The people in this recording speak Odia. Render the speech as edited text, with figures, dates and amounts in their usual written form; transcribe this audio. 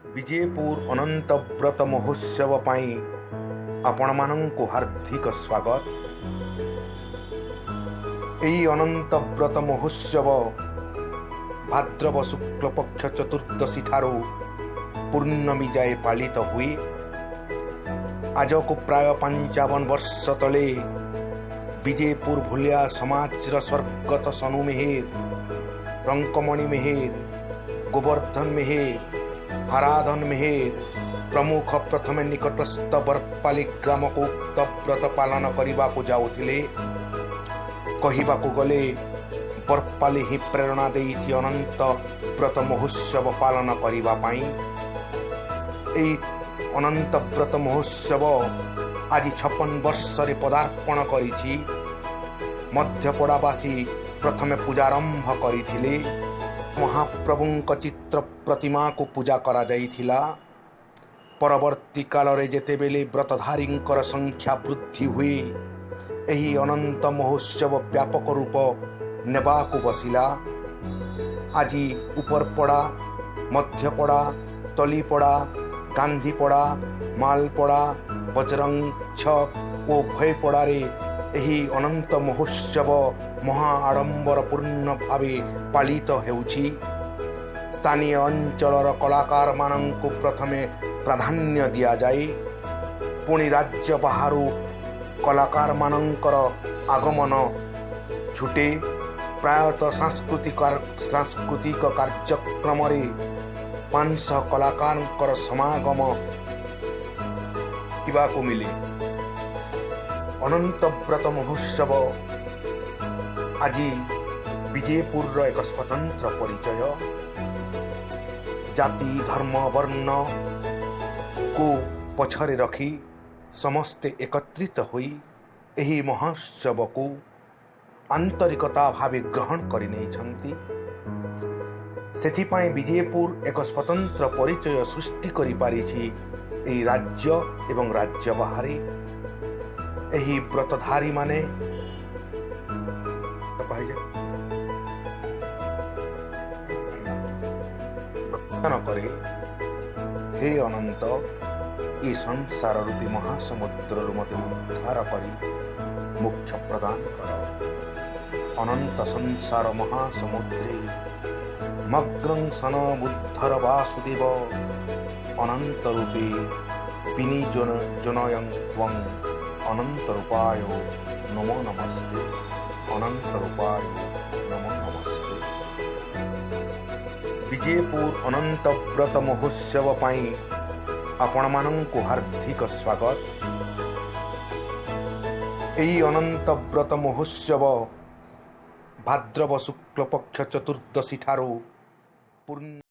ବିଜେପୁର ଅନନ୍ତ ବ୍ରତ ମହୋତ୍ସବ ପାଇଁ ଆପଣମାନଙ୍କୁ ହାର୍ଦ୍ଦିକ ସ୍ୱାଗତ। ଏହି ଅନନ୍ତ ବ୍ରତ ମହୋତ୍ସବ ଭାଦ୍ରବ ଶୁକ୍ଳପକ୍ଷ ଚତୁର୍ଦ୍ଦଶୀ ଠାରୁ ପୂର୍ଣ୍ଣମୀ ଯାଏ ପାଳିତ ହୁଏ। ଆଜକୁ ପ୍ରାୟ 55 ବର୍ଷ ତଳେ ବିଜେପୁର ଭୁଲିଆ ସମାଜର ସ୍ୱର୍ଗତ ସନୁ ମେହେର, ରଙ୍କମଣି ମେହେର, ଗୋବର୍ଦ୍ଧନ ମେହେର, ହାରାଧନ ମେହେର ପ୍ରମୁଖ ପ୍ରଥମେ ନିକଟସ୍ଥ ବରପାଲି ଗ୍ରାମକୁ ଉକ୍ତ ବ୍ରତ ପାଳନ କରିବାକୁ ଯାଉଥିଲେ। କହିବାକୁ ଗଲେ ବରପାଲି ହିଁ ପ୍ରେରଣା ଦେଇଛି ଅନନ୍ତ ବ୍ରତ ମହୋତ୍ସବ ପାଳନ କରିବା ପାଇଁ। ଏହି ଅନନ୍ତ ବ୍ରତ ମହୋତ୍ସବ ଆଜି 56 ବର୍ଷରେ ପଦାର୍ପଣ କରିଛି। ମଧ୍ୟପଡ଼ାବାସୀ ପ୍ରଥମେ ପୂଜାରମ୍ଭ କରିଥିଲେ। ମହାପ୍ରଭୁଙ୍କ ଚିତ୍ର ପ୍ରତିମାକୁ ପୂଜା କରାଯାଇଥିଲା। ପରବର୍ତ୍ତୀ କାଳରେ ଯେତେବେଳେ ବ୍ରତଧାରୀଙ୍କର ସଂଖ୍ୟା ବୃଦ୍ଧି ହୁଏ, ଏହି ଅନନ୍ତ ମହୋତ୍ସବ ବ୍ୟାପକ ରୂପ ନେବାକୁ ବସିଲା। ଆଜି ଉପରପଡ଼ା, ମଧ୍ୟପଡ଼ା, ତଳିପଡ଼ା, ଗାନ୍ଧୀପଡ଼ା, ମାଲପଡ଼ା, ବଜରଙ୍ଗ ଛକ ଓ ଭୟପଡ଼ାରେ ଏହି ଅନନ୍ତ ମହୋତ୍ସବ ମହା ଆଡ଼ମ୍ବରପୂର୍ଣ୍ଣ ଭାବେ ପାଳିତ ହେଉଛି। ସ୍ଥାନୀୟ ଅଞ୍ଚଳର କଳାକାରମାନଙ୍କୁ ପ୍ରଥମେ ପ୍ରାଧାନ୍ୟ ଦିଆଯାଏ। ପୁଣି ରାଜ୍ୟ ବାହାରୁ କଳାକାରମାନଙ୍କର ଆଗମନ ଝୁଟେ। ପ୍ରାୟତଃ ସାଂସ୍କୃତିକ କାର୍ଯ୍ୟକ୍ରମରେ 500 କଳାକାରଙ୍କର ସମାଗମ ଦେଖିବାକୁ ମିଳେ। ଅନନ୍ତ ବ୍ରତ ମହୋତ୍ସବ ଆଜି ବିଜେପୁରର ଏକ ସ୍ୱତନ୍ତ୍ର ପରିଚୟ। ଜାତି, ଧର୍ମ, ବର୍ଣ୍ଣକୁ ପଛରେ ରଖି ସମସ୍ତେ ଏକତ୍ରିତ ହୋଇ ଏହି ମହୋତ୍ସବକୁ ଆନ୍ତରିକତା ଭାବେ ଗ୍ରହଣ କରିନେଇଛନ୍ତି। ସେଥିପାଇଁ ବିଜେପୁର ଏକ ସ୍ୱତନ୍ତ୍ର ପରିଚୟ ସୃଷ୍ଟି କରିପାରିଛି ଏହି ରାଜ୍ୟ ଏବଂ ରାଜ୍ୟ ବାହାରେ। ଏହି ବ୍ରତଧାରୀମାନେ କରେ, ହେ ଅନନ୍ତ, ଏ ସଂସାର ରୂପୀ ମହାସମୁଦ୍ରରୁ ମୋତେ ଉଦ୍ଧାର କରି ମୋକ୍ଷ ପ୍ରଦାନ କର। ଅନନ୍ତ ସଂସାର ମହାସମୁଦ୍ରେ ମଗ୍ନଂ ସନମୁଦ୍ଧର ବାସୁଦେବ, ଅନନ୍ତ ରୂପେ ବିନିଜନୟଂ ତ୍ୱଂ ଅନନ୍ତ ରୂପାୟ ନମୋ ନମସ୍ତେ, ଅନନ୍ତ ରୂପାୟ ନମୋ ନମସ୍ତେ। ବିଜେପୁର ଅନନ୍ତ ବ୍ରତ ମହୋତ୍ସବ ପାଇଁ ଆପଣମାନଙ୍କୁ ହାର୍ଦ୍ଦିକ ସ୍ୱାଗତ। ଏହି ଅନନ୍ତ ବ୍ରତ ମହୋତ୍ସବ ଭାଦ୍ରବ ଶୁକ୍ଳପକ୍ଷ ଚତୁର୍ଦ୍ଦଶୀ ଠାରୁ ପୂର୍ଣ୍ଣ